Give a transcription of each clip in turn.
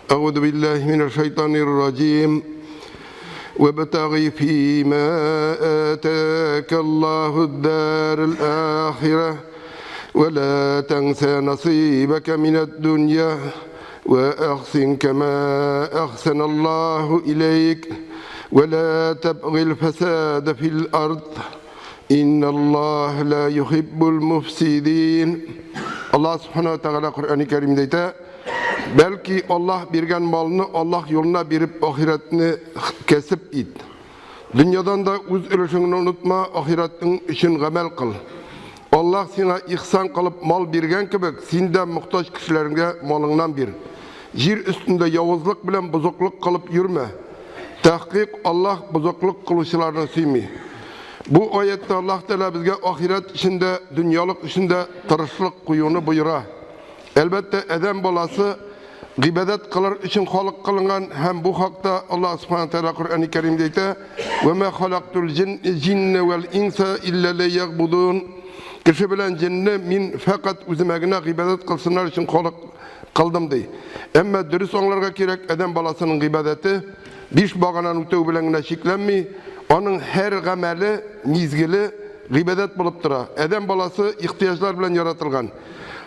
أعوذ بالله من الشيطان الرجيم وابتغ فيما آتاك الله الدار الآخرة ولا تنس نصيبك من الدنيا وأحسن كما أحسن الله إليك ولا تبغ الفساد في الأرض إن الله لا يحب المفسدين. Аллаһ Субхана ва Тәгалә Коръәни Кәримдә әйтә: Бәлки Аллаһ биргән малны Аллаһ юлына биреп ахирәтне кәсеп ит. Дөньядан да үз өлешеңне онытма, ахирәтең өчен гамәл кыл. Аллаһ сиңа ихсан кылып мал биргән кебек, син дә мохтаҗ кешеләргә малыңнан бир. Җир өстендә явызлык белән бозыклык кылып йөрмә. Тәхкыйк Аллаһ бозыклык кылучыларны сөйми. Бу аятта Аллаһ Тәгалә безгә ахирәт өчен дә, дөньялык өчен дә тырышлык куюны боера. Әлбәттә, адәм баласы гыйбадәт кылыр өчен халык кылынган һәм бу хакта Аллаһ Субхана Тәгалә Коръәни Кәримдә әйтә: "Ва ма халактул җинна вал инса илля лиягбудун." Кеше белән җинне мин фәкать үземә генә гыйбадәт кылсыннар өчен халык кылдым ди. Әмма дөрес аңларга кирәк, адәм баласының гыйбадәте биш багананы үтәү белән генә чикләнми, аның һәр гамәле, мизгеле гыйбадәт булып тора. Адәм баласы ихтыяҗлар белән яратылган.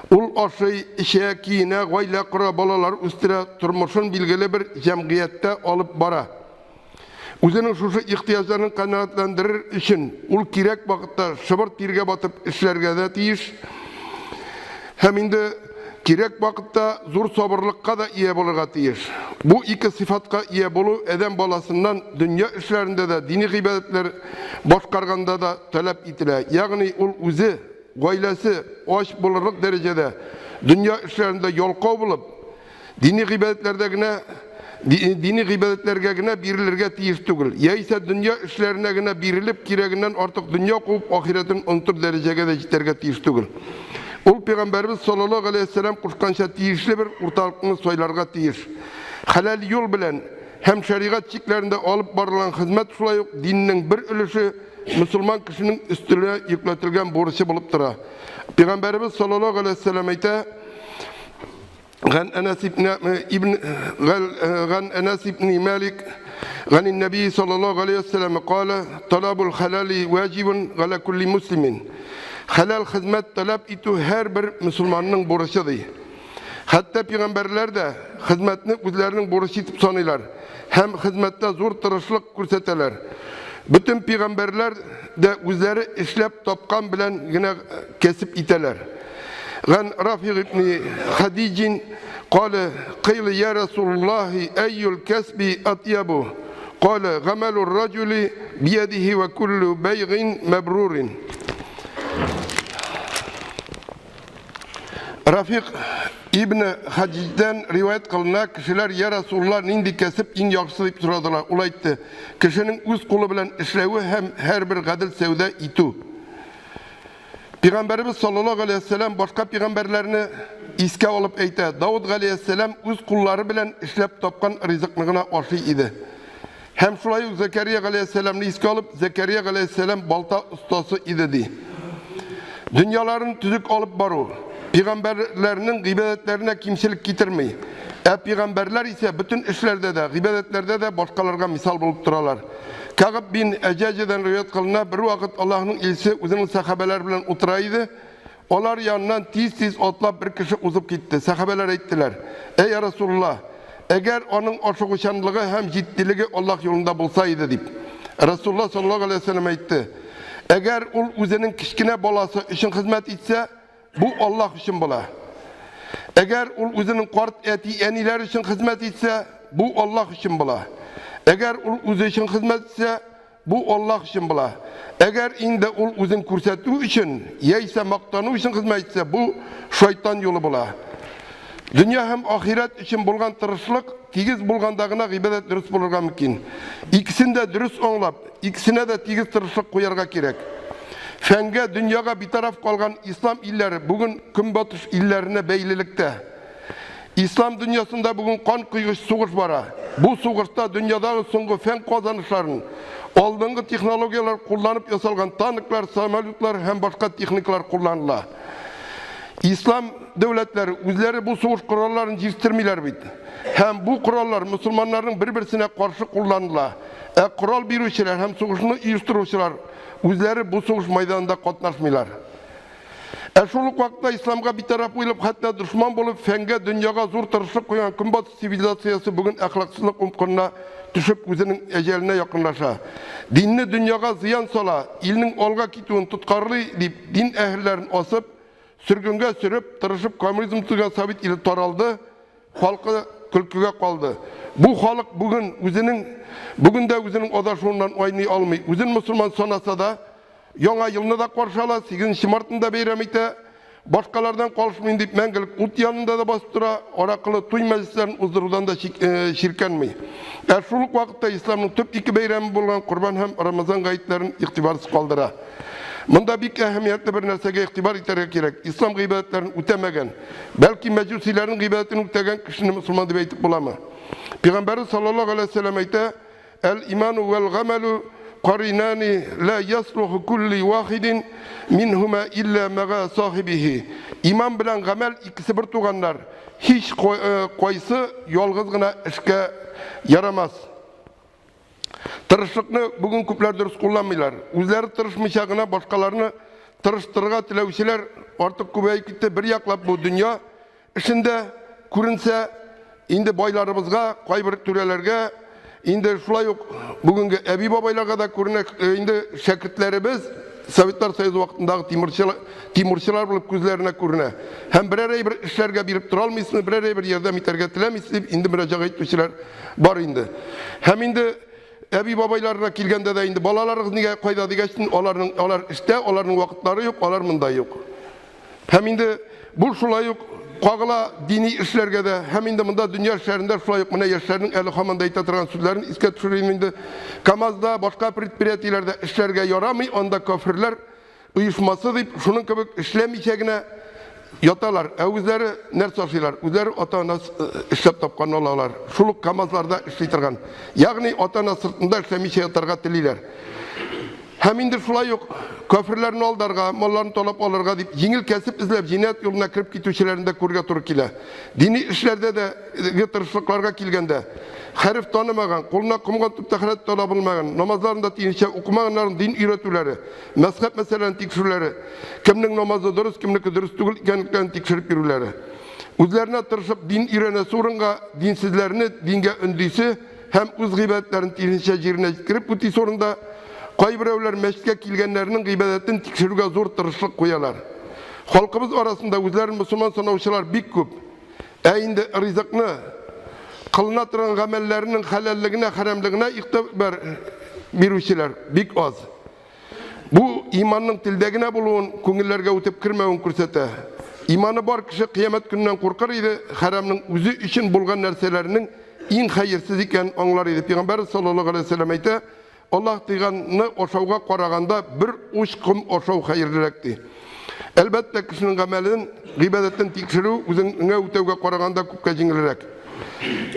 Ул ашый, эчә, киенә, гаилә кора, балалар үстерә, тормышын билгеле бер җәмгыятьтә алып бара. Үзенең шушы ихтыяҗларын канәгатьләндерер өчен ул кирәк вакытта шыбыр тиргә батып эшләргә дә тиеш. Һәм инде кирәк вакытта зур сабырлыкка да ия булырга тиеш. Бу ике сыйфатка ия булу адәм баласыннан дөнья эшләрендә дә, дини гыйбадәтләр башкарганда да таләп ителә. Ягъни ул үзе, гаиләсе ач булырлык дәрәҗәдә дөнья эшләрендә ялкау булып, дини гыйбадәтләрдә генә дини гыйбадәтләргә генә бирелергә тиеш түгел. Яисә дөнья эшләренә генә бирелеп, кирәгеннән артык дөнья куып, ахирәтен онытыр дәрәҗәгә дә җитәргә тиеш түгел. Ул пәйгамбәребез саллаллаһу галәйһи вәсәлләм кушканча тиешле бер урталыкны сайларга тиеш. Хәләл юл белән һәм шәригать чикләрендә алып барылган хезмәт шулай ук диннең бер өлеше, мөселман кешенең өстенә йөкләтелгән бурычы булып тора. Пәйгамбәребез саллаллаһу галәйһи вәсәлләм әйтә: عن أنس بن ابن عن أنس بن مالك عن النبي صلى الله عليه وسلم قال: طلب الحلال واجب على كل مسلم. Хәләл хезмәт таләп итү һәрбер мөселманның бурычы ди. Хәтта пәйгамбәрләр дә хезмәтне үзләренең бурычы итеп саныйлар һәм хезмәттә зур тырышлык күрсәтәләр. Бөтен пәйгамбәрләр дә үзләре эшләп тапкан белән генә кәсеп итәләр. Ган Рафиг ибн Хадиджин قال: قيل يا رسول الله أي الكسب أطيب؟ قال: عمل الرجل بيده وكل بيع مبرور. Рафик ибн Хадиҗдән риваять кылына, кешеләр я Расулулла, нинди кәсеп иң яхшысы дип сорадылар. Ул әйтте: кешенең үз кулы белән эшләве һәм һәрбер гадел сәүдә итү. Пәйгамбәребез саллаллаһу алейһи вәсәлләм башка пәйгамбәрләрне искә алып әйтә: Давыд галәйһиссәлам үз куллары белән эшләп тапкан ризыкны гына ашый иде. Һәм шулай ук Зәкәрия галәйһиссәламны искә алып, Зәкәрия галәйһиссәлам балта остасы иде ди. Дөньяларын төзек алып бару пәйгамбәрләрнең гыйбадәтләренә кимчелек китерми. Ә пәйгамбәрләр исә бөтен эшләрдә дә, гыйбадәтләрдә дә башкаларга мисал булып торалар. Кәгъб бин Әҗәҗәдән риваять кылына, бервакыт Аллаһның илчесе үзенең сәхабәләре белән утыра иде. Алар яныннан тиз-тиз атлап бер кеше узып китте. Сәхабәләр әйттеләр: Әй Расулулла, әгәр аның ашыгучанлыгы һәм җитдилеге Аллаһ юлында булса иде, дип. Расулулла саллаллаһу алейһи вәсәлләм әйтте: Әгәр ул үзенең кечкенә баласы өчен хезмәт итсә, бу Аллаһ өчен була. Әгәр ул үзенең карт әти-әниләре өчен хезмәт итсә, бу Аллаһ өчен була. Әгәр ул үзе өчен хезмәт итсә, бу Аллаһ өчен була. Әгәр инде ул үзен күрсәтү өчен яисә мактану өчен хезмәт итсә, бу шайтан юлы була. Дөнья һәм ахирәт өчен булган тырышлык тигез булганда гына гыйбадәт дөрес булырга мөмкин. Икесен дә дөрес аңлап, икесенә дә тигез тырышлык куярга кирәк. Фәнгә, дөньяга битараф калган ислам илләре бүген көнбатыш илләренә бәйлелектә. Ислам дөньясында бүген кан койгыч сугыш бара. Бу сугышта дөньядагы соңгы фән казанышларын, алдынгы технологияләр кулланып ясалган танклар, самолетлар һәм башка техникалар кулланыла. Ислам дәүләтләре үзләре бу сугыш коралларын җитештермиләр бит. Һәм бу кораллар мөселманнарның бер-берсенә каршы кулланыла. Ә корал бирүчеләр һәм сугышны оештыручылар үзләре бу сугыш майданында катнашмыйлар. Ә шул ук вакытта исламга битараф уйлап, хәтта дошман булып, фәнгә, дөньяга зур тырышлык куйган Көнбатыш цивилизациясе бүген әхлаксызлык упкынына төшеп, үзенең әҗәленә якынлаша. Динне дөньяга зыян сала, илнең алга китүен тоткарлый дип, дин әһелләрен асып, сөргенгә сөреп, тырышып коммунизм төзегән совет иле таралды, халкы көлкегә калды. Бу халык бүген үзенең бүген дә үзенең адашуыннан айный алмый. Үзен мөселман санаса да, Яңа елны да каршы ала, 8 мартны да бәйрәм итә. Башкалардан калышмыйм дип мәңгелек ут янында да басып тора, аракылы туй мәҗлесләрен уздырудан да чиркәнми. Ә шул ук вакытта исламның төп ике бәйрәме булган Корбан һәм Рамазан гаетләрен игътибарсыз калдыра. Монда бик әһәмиятле бер нәрсәгә игътибар итәргә кирәк. Ислам гыйбадәтләрен үтәмәгән, бәлки мәҗүсиләрнең гыйбадәтен үтәгән кешене мөселман дип әйтеп буламы? Пәйгамбәрбез саллаллаһу галәйһи вә сәлләм әйтә, Әл-иману вәл-гамәлү каринани ла яслуху кулли вахидин минһума илля мәга сахибихи. Иман белән гамәл икесе бер туганнар, һич кайсы ялгыз гына эшкә ярамас. Тырышлыкны бүген күпләр дөрес кулланмыйлар. Үзләре тырышмыйча гына башкаларны тырыштырырга теләүчеләр артык күбәеп китте. Бер яклап бу дөнья эшендә күренсә, инде байларыбызга, кайбер түрәләргә, инде шулай ук бүгенге әби-бабайларга да күренә, инде шәкертләребез Советлар Союзы вакытындагы тимурчылар, тимурчылар булып күзләренә күренә. Һәм берәр әйбер эшләргә биреп тора алмыйсызмы, берәр әйбер ярдәм итәргә теләмисез дип инде мөрәҗәгать итүчеләр бар инде. Һәм инде әби-бабайларына килгәндә дә инде балаларыгыз нигә кайда дигәч, аларның алар эштә, аларның вакытлары юк, алар монда юк. Һәм инде бу шулай ук кагыла дини эшләргә дә, һәм инде монда дөнья эшләрендә шулай ук менә яшьләрнең әле һаман да әйтә торган сүзләрен искә төшерим инде. КАМАЗда, башка предприятиеләрдә эшләргә ярамый, анда кафирләр оешмасы дип, шуның кебек эшләмичә генә яталар. Ә үзләре нәрсә ашыйлар? Үзләре ата-ана эшләп тапканны алалар. Шул ук КАМАЗларда эшли торган. Ягъни ата-ана сыртында эшләмичә ятарга телиләр. Һәм инде шулай ук кафирләрне алдарга, малларын талап алырга дип җиңел кәсеп эзләп җинаять юлына кереп китүчеләрне дә күрергә туры килә. Дини эшләрдә дә тырышлыкларга килгәндә, хәреф танымаган, кулына комган тотып тәһарәт тә ала белмәгән, намазларын да тиенчә укымаганнарның дин өйрәтүләре, мәзһәб мәсьәләләрен тикшерүләре, кемнең намазы дөрес, кемнеке дөрес түгел икәнлекләрен тикшереп йөрүләре. Үзләренә тырышып дин өйрәнәсе урынга динсезләрне дингә өндисе, һәм үз гыйбадәтләрен тиешенчә җиренә җиткереп үтисе урында, кайберәүләр мәчеткә килгәннәрнең гыйбадәтен тикшерүгә зур тырышлык куялар. Халкыбыз арасында үзләрен мөселман санаучылар бик күп. Ә инде ризыкны, кылына торган гамәлләренең хәләллегенә, хәрәмлегенә игътибар бирүчеләр бик аз. Бу иманның телдә генә булуын, күңелләргә үтеп кермәвен күрсәтә. Иманы бар кеше кыямәт көненнән куркыр иде, хәрамның үзе өчен булган нәрсәләрнең иң хәерсез икәнен аңлар иде. Пәйгамбәрбез саллаллаһу галәйһи ва сәлләм әйтә, Аллаһ тыйганны ашауга караганда бер уч ком ашау хәерлерәк, ди. Әлбәттә, кешенең гамәлен, гыйбадәтен тикшерү үзеңә үтәүгә караганда күпкә җиңелрәк.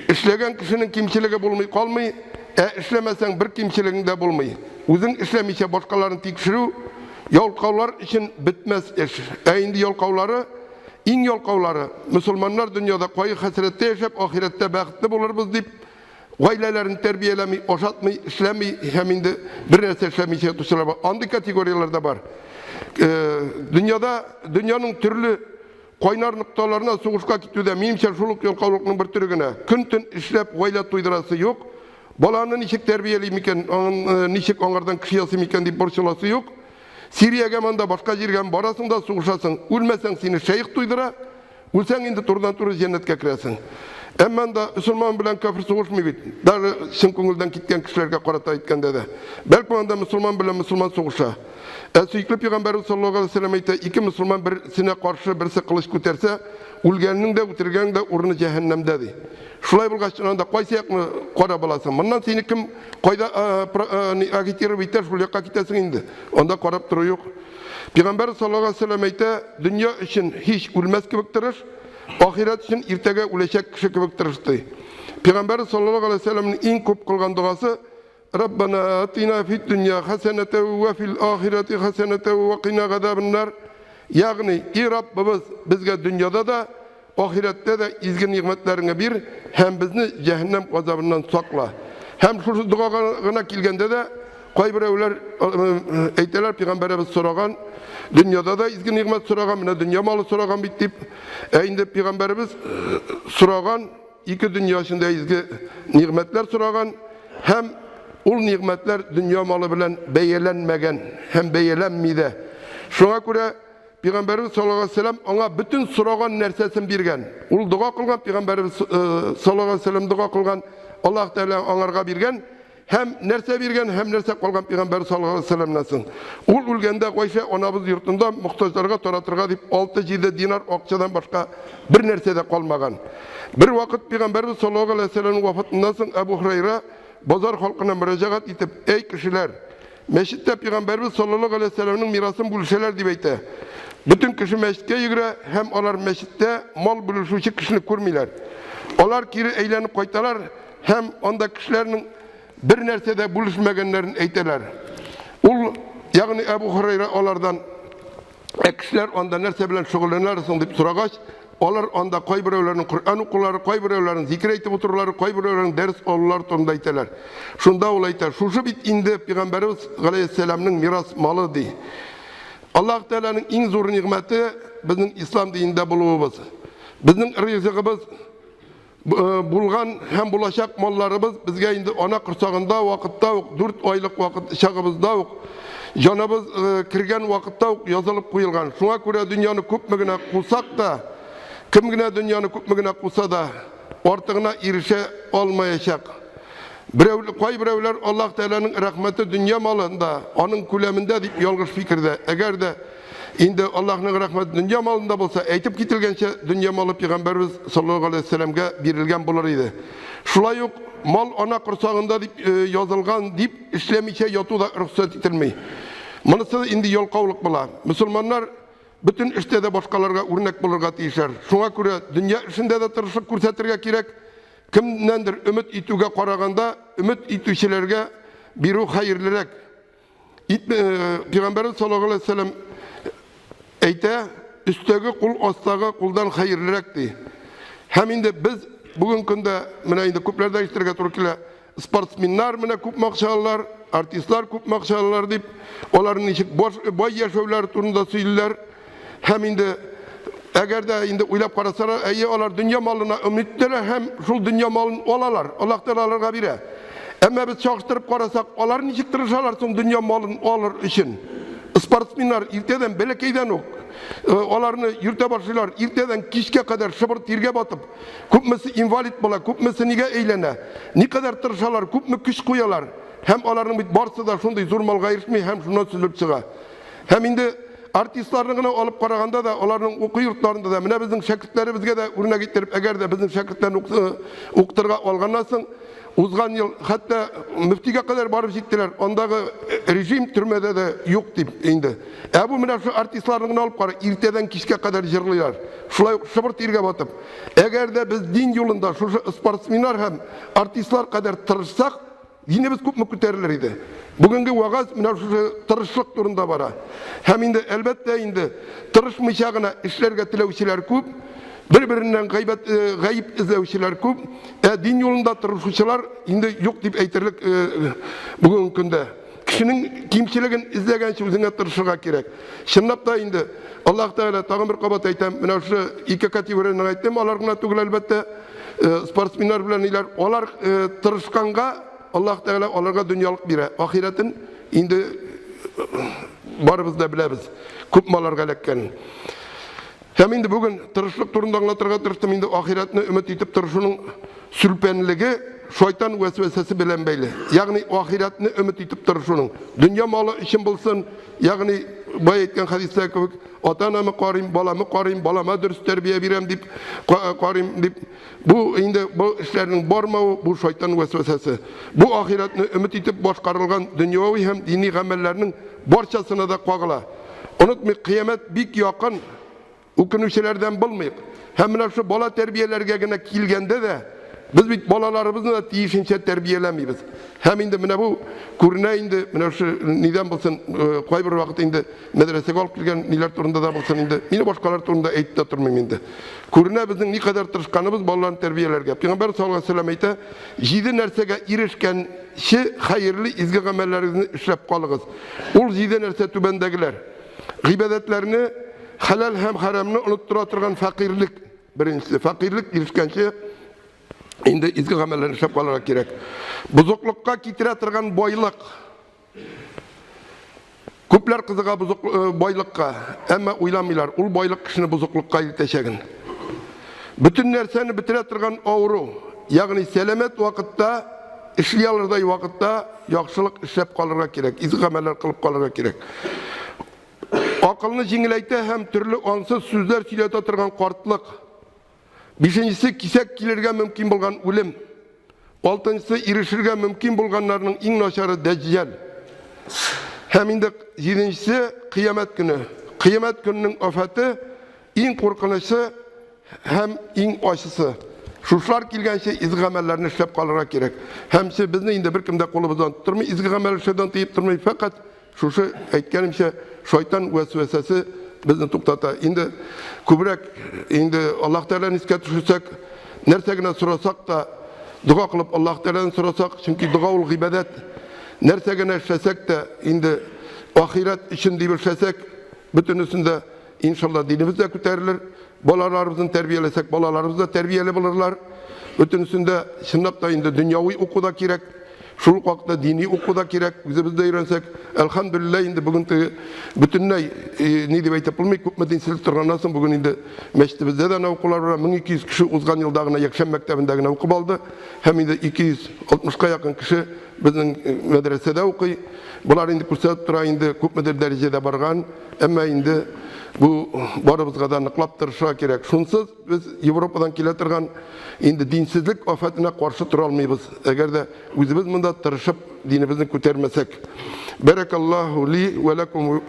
Эшләгән кешенең кимчелеге булмый калмый, ә эшләмәсәң бер кимчелегең дә булмый. Үзең эшләмичә башкаларны тикшерү ялкаулар өчен бетмәс эш. Ә инде ялкаулары, иң ялкаулары, мөселманнар дөньяда кайгы-хәсрәттә яшәп, ахирәттә бәхетле булырбыз дип, гаиләләрен тәрбияләми, ашатмый, эшләми һәм инде бер нәрсә эшләмичә ятучылар бар. Андый категорияләр дә бар. Дөньяда, дөньяның төрле Кайнар нокталарына сугышка китү дә, минемчә, шул ук ялкаулыкның бер төре генә. Көн-төн эшләп, гаилә туйдырасы юк. Баланы ничек тәрбиялим икән, ничек аңардан кеше ясыйм икән дип борчыласы юк. Сириягә монда, башка җиргә барасың да сугышасың. Үлмәсәң, сине шәех туйдыра. Үлсәң инде турыдан-туры җәннәткә керәсең. Әмма анда мөселман белән кафир сугышмый бит. Даже чын күңелдән киткән кешеләргә карата әйткәндә дә. Бәлкем анда мөселман белән мөселман сугыша. Ә сөекле пәйгамбәребез саллаллаһу галәйһи ва сәлләм әйтә, ике мөселман берсенә каршы берсе кылыч күтәрсә, үлгәннең дә, үтергәннең дә урыны җәһәннәмдә, ди. Шулай булгач, анда кайсы якны карап аласың? Моннан сине кем кайда агитировать итә, шул якка китәсең инде. Анда карап тору юк. Пәйгамбәребез саллаллаһу галәйһи ва сәлләм әйтә, дөнья өчен һич үлмәс кебек тырыш, ахирәт өчен иртәгә үләчәк кеше кебек тырыш, ди. Пәйгамбәребез саллаллаһу галәйһи ва сәлләмнең иң күп кылган догасы, Раббана атина фид дөнья хәсәнәтә вә фил ахирәти хәсәнәтә вә кина газабеннар. Ягъни, И Раббыбыз, безгә дөньяда да, ахирәттә дә изге нигъмәтләреңне бир һәм безне җәһәннәм газабыннан сакла. Һәм шушы догага гына килгәндә дә, кайберәүләр әйтәләр, пәйгамбәребез сораган, дөньяда да изге нигъмәт сораган, менә дөнья малы сораган бит дип. Ә инде пәйгамбәребез сораган, ике дөнья эчендә изге нигъмәтләр сораган һәм ул нигъмәтләр дөнья малы белән бәяләнмәгән һәм бәяләнми дә. Шуңа күрә Пәйгамбәребез саллаллаһу алейһи вәсәлләм аңа бөтен сораган нәрсәсен биргән. Ул дога кылган, Пәйгамбәребез саллаллаһу алейһи вәсәлләм дога кылган, Аллаһ Тәгалә аңарга биргән. Һәм нәрсә биргән, һәм нәрсә калган пәйгамбәр саллаллаһу алейһи вәсәлләмнән соң? Ул үлгәндә Гайшә анабыз йортында мохтаҗларга таратырга дип 6-7 динар акчадан башка бер нәрсә дә калмаган. Бер вакыт пәйгамбәрбез саллаллаһу алейһи вәсәлләмнең вафатыннан соң Әбу Һурайра базар халкына мөрәҗәгать итеп, "Әй кешеләр, мәчеттә пәйгамбәрбез саллаллаһу алейһи вәсәлләмнең мирасын бүлешәләр" дип әйтә. Бөтен кеше мәчеткә йөгерә һәм алар мәчеттә мал бүлешүче кешене күрмиләр. Алар кире әйләнеп кайталар Һәм анда кешеләрнең бер нәрсә дә бүлешмәгәннәрен әйтәләр. Ул, ягъни Әбу Хурайра алардан, ә кешеләр анда нәрсә белән шөгыльләнәләр соң дип сорагач, алар анда кайберәүләрнең Коръән укулары, кайберәүләрнең зикер әйтеп утырулары, кайберәүләрнең дәрес алулары турында әйтәләр. Шунда ул әйтә, шушы бит инде Пәйгамбәребез галәйһиссәламнең мирас малы ди. Аллаһ Тәгаләнең иң зур нигъмәте безнең ислам динендә булуыбыз. Безнең ризыгыбыз Булган һәм булачак малларыбыз безгә инде ана корсагында вакытта ук, дүрт айлык вакыт чагыбызда ук, җаныбыз кергән вакытта ук язылып куелган. Шуңа күрә дөньяны күпме генә кусак та, кем генә дөньяны күпме генә куса да, артыгына ирешә алмаячак. Берәү, кайберәүләр Аллаһ Тәгаләнең рәхмәте дөнья малында, аның күләмендә дип ялгыш фикердә. Әгәр дә инде Аллаһның рәхмәте дөнья малында булса, әйтеп кителгәнчә, дөнья малы пәйгамбәрбез саллаллаһу алейһи вәсәлләмгә бирелгән булыр иде. Шулай ук мал ана корсагында дип э, язылган дип эшләмичә яту да рөхсәт ителми. Монысы инде ялкаулык була. Мөселманнар бөтен эштә дә башкаларга үрнәк булырга тиешләр. Шуңа күрә дөнья эшендә дә тырышлык күрсәтергә кирәк. Кемнәндер өмет итүгә караганда, өмет итүчеләргә бирү хәерлерәк. Пәйгамбәрбез саллаллаһу алейһи вәсәлләм әйтә, өстәге кул астагы кулдан хәерлерәк ди. Һәм инде без бүген көндә менә инде күпләрдән ишетергә туры килә, спортсменнар менә күп акча алалар, артистлар күп акча алалар дип, аларның ничек бай яшәүләре турында сөйлиләр. Һәм инде әгәр дә инде уйлап карасалар, әйе, алар дөнья малына өмет итәләр һәм шул дөнья малын алалар. Аллаһ Тәгалә аларга бирә. Әмма без чагыштырып карасак, алар ничек тырышалар соң дөнья малын алыр өчен? Спортсменнар иртәдән бәләкәйдән үк э, аларны йөртә башлыйлар. Иртәдән кичкә кадәр шыбыр тиргә батып, күпмесе инвалид була, күпмесе нигә әйләнә. Никадәр тырышалар, күпме көч куялар. Һәм аларның бит барсы да шундый зур малга ирешми һәм шуннан сөзелеп чыга. Һәм инде артистларны гына алып караганда да, аларның уку йортларында да, менә безнең шәкертләребезгә дә үрнәк иттереп, әгәр дә безнең шәкертләрне укытырга алганнан соң, узган ел хәтта мөфтигә кадәр барып җиттеләр, андагы режим төрмәдә дә юк дип инде. Ә бу менә шул артистларны гына алып кара, иртәдән кичкә кадәр җырлыйлар. Шулай ук шыбыр тиргә батып. Әгәр дә без дин юлында шушы спортсменнар һәм артистлар кадәр тырышсак, Динебез күпме күтәрелер иде. Бүгенге вәгазь менә шушы тырышлык турында бара. Һәм инде, әлбәттә инде, тырышмыйча гына эшләргә теләүчеләр күп, бер-береннән гайбәт, э, гаеп эзләүчеләр күп, ә дин юлында тырышучылар инде юк дип әйтерлек э, бүгенге көндә. Кешенең кимчелеген эзләгәнче үзеңә тырышырга кирәк. Чынлап та инде Аллаһ Тәгалә тагын бер кабат әйтәм, менә шушы ике категорияне әйттем, алар гына түгел әлбәттә. Э, спортсменнар белән ниләр, алар э, тырышканга Аллаһ Тәгалә аларга дөньялык бирә. Ахирәтен инде э, барыбыз да беләбез, күпме аларга эләккәнен. Һәм инде бүген тырышлык турында аңлатырга тырыштым. Инде ахирәтне өмет итеп тырышуның сүлпәнлеге шайтан вәсвәсәсе белән бәйле. Ягъни ахирәтне өмет итеп тырышуның дөнья малы өчен булсын, ягъни бай әйткән хәдистә кебек, Ата-анамы карыйм, баламы карыйм, балама дөрес тәрбия бирәм дип карыйм дип. Бу инде бу эшләрнең бармавы, бу шайтан вәсвәсәсе. Бу ахирәтне өмет итеп башкарылган дөньяви һәм дини гамәлләрнең барчасына да кагыла. Онытмыйк, кыямәт бик якын, үкенүчеләрдән булмыйк. Һәм менә шушы бала тәрбияләргә генә килгәндә дә, Без бит балаларыбызны да тиешенчә тәрбияләмибез. Һәм инде менә бу күренә инде, менә шушы нидән булсын, кайбер вакыт инде мәдрәсәгә алып килгән ниләр турында да булсын инде, мин башкалар турында әйтеп тә тормыйм инде. Күренә безнең никадәр тырышканыбыз балаларны тәрбияләргә. Пәйгамбәр саллаллаһу алейһи ва сәлләм әйтә, җиде нәрсәгә ирешкәнче хәерле изге гамәлләрегезне эшләп калыгыз. Ул җиде нәрсә түбәндәгеләр. Гыйбадәтләрне, хәләл һәм хәрамны оныттыра торган фәкыйрьлек. Беренчесе, фәкыйрьлек ирешкәнче инде изге гамәлләрне эшләп калырга кирәк. Бозыклыкка китерә торган байлык. Күпләр кызыга бозык э, байлыкка, әмма уйламыйлар, ул байлык кешене бозыклыкка илтәчәген. Бөтен нәрсәне бетерә торган авыру, ягъни сәламәт вакытта, эшли алырдай вакытта яхшылык эшләп калырга кирәк, изге гамәлләр кылып калырга кирәк. Акылны җиңеләйтә һәм төрле ансыз сүзләр сөйләтә торган картлык. Бишенчесе, кисәк килергә мөмкин булган үлем. Алтынчысы, ирешергә мөмкин булганнарның иң начары Дәҗҗал. Һәм инде җиденчесе, кыямәт көне. Кыямәт көненең афәте иң куркынычы һәм иң ачысы. Шушылар килгәнче изге гамәлләрне эшләп калырга кирәк. Һәм безне инде беркем дә кулыбыздан тоттырмый, изге гамәл эшләүдән тыеп тормый, фәкать Шушы әйткәнемчә, шайтан вәсвәсәсе безне туктата. Инде күбрәк инде Аллаһ Тәгаләне искә төшерсәк, нәрсә генә сорасак та, дога кылып Аллаһ Тәгаләдән сорасак, чөнки дога ул гыйбадәт. Нәрсә генә эшләсәк тә, инде ахирәт өчен дип эшләсәк, бөтенесен дә иншалла динебез дә күтәрелер. Балаларыбызны тәрбияләсәк, балаларыбыз да тәрбияле булырлар. Бөтенесендә чынлап та инде дөньяви уку да кирәк. Шул ук вакытта дини уку да кирәк, үзебез дә өйрәнсәк. Әлхәмдүлилләһ, инде бүген теге бөтенләй э, ни дип әйтеп булмый, күпме динсезлек торганнан соң бүген инде мәчетебездә дә укулар бара. 1200 кеше узган елда гына якшәмбе мәктәбендә генә укып алды. Һәм инде 260-ка якын кеше безнең э, мәдрәсәдә укый. Болар инде күрсәтеп тора инде күпмедер дәрәҗәдә барган. Әмма инде бу барыбызга да ныклап тырышырга кирәк. Шунсыз Без Европадан килә торган инде динсезлек афәтенә каршы тора алмыйбыз, әгәр дә үзебез монда тырышып динебезне күтәрмәсәк. Бәрәкаллаһу ли вә ләкум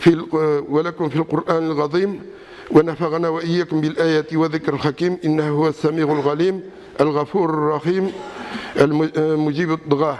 фил вә ләкум фил Куръанил газыйм вә нәфәгана вә иякум бил аяти вә зикрил хаким иннәһу һуәс сәмигул галим әл гафурур рахим әл муҗибуд дуга.